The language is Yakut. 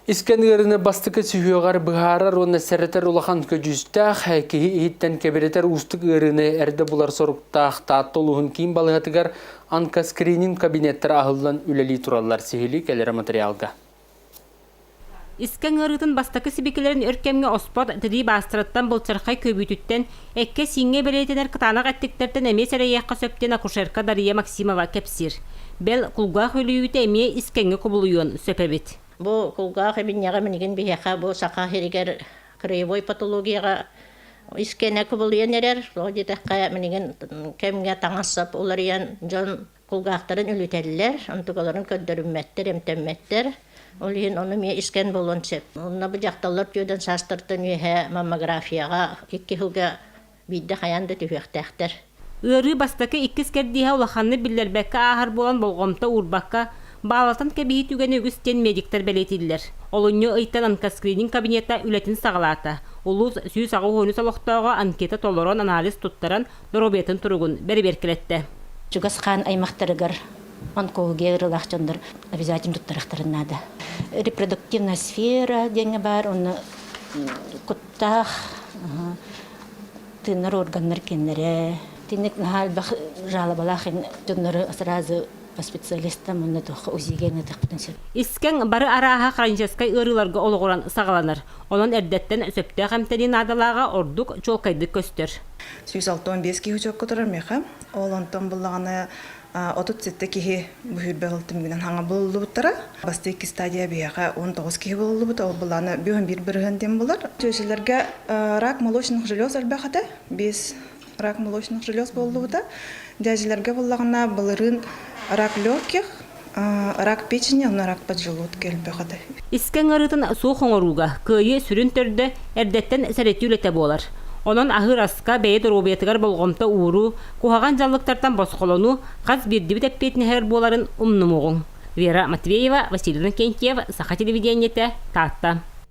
Искэн ыарыыны бастакы сүһүөҕэр быһаарар уонна сэрэтэр улахан көдьүүстээх, киһи иһиттэн кэбирэтэр уустук ыарыыны эрдэ булар соруктаах Таатта улууһун киин балыыһатыгар онкоскрининг кабинеттара аһыллан үлэлии тураллар. Сиһилии кэлэрэ материалга. Искэҥ ыарыытын бастакы сибикилэрин өр кэмҥэ оспот тирии баастарыттан былчархай көбүүтүттэн, эккэ-сииҥҥэ бэлиэтэнэр кытаанах эттиктэртэн эмиэ сэрэйиэххэ сөп диэн акушерка Дария Максимова кэпсиир. Бэл, кулгаах үлүйүүтэ эмиэ искэҥҥэ кубулуйуон сөп эбит. Бу кулгаах эбинньэҕэ минигин биһиэхэ бу Саха сиригэр краевой патологияҕа искэнэ кубулуйан эрэр. Тоҕо диэтэххэ, минигин кэмҥэ таҥас-сап уларыйан дьон кулгаахтарын үлүтэллэр, онтукаларын көрдөрүммэттэр, эмтэммэттэр. Ол иһин ону эмиэ искэн буолуон сөп. Онно бу дьахталлар түөдэн саастартан үөһэ маммографияҕа икки сылга биирдэ хайаан да түһүөхтээхтэр. Ыарыы бастакы иккис кэрдииһэ улаханнык биллэрбэккэ ааһар буолан болҕомто уурбакка, баалатан кэбиһии түгэнэ үгүс диэн медиктэр бэлиэтииллэр. Олунньу ыйтан онкоскрининг кабинета үлэтин саҕалаата. Улуус 183 олохтооҕо анкета толорон анализ туттаран, доруобуйатын туругун бэрэбиэркэлэттэ. Чугас хаан аймахтарыгар онкология ыарыылаах дьоннор обязательно туттарыахтарын наада. Репродуктивная сфера диэҥҥэ баар, онно куттаах тыынар органнар кинилэрэ. Итинник наһаа элбэх жалобалаах дьоннору сразу по специалистам уонна туохха УЗИ-га ыҥыртахпытын сөп. Искэҥ бары арааһа хроническай ыарыыларга олоҕуран саҕаланар. Онон эрдэттэн сөптөөх эмтэнии наадалааҕа ордук чуолкайдык көстөр. 165 киһи учуокка турар миэхэ. Ол онтон буллаҕына 37 киһи бу сүүрбэ сыл түмүгүнэн хаҥа булуллубуттара. Бастакы икки стадия биһиэхэ 19 киһи булуллубута. Ол былаана 51% диэн булар. Чүөчэлэргэ рак молочных желез элбэх этэ. Биэс рак молочных желез буоллубута. Дьээдьилэргэ буллаҕына былырыын рак легких, рак печени, онно рак поджелудка элбэх этэ. Искэҥ ыарыытын суох оҥорууга кыайыы сүрүн төрдө эрдэттэн сэрэтии үлэтэ буолар. Онон аһыыр аска, бэйэ доруобуйатыгар болҕомто ууруу, куһаҕан дьаллыктартан босхолонуу хас биирдибит эппиэтинэһигэр буоларын умнумуоҕуҥ. Вера Матвеева, Василий Иннокентьев, Саха телевидениетэ, Таатта.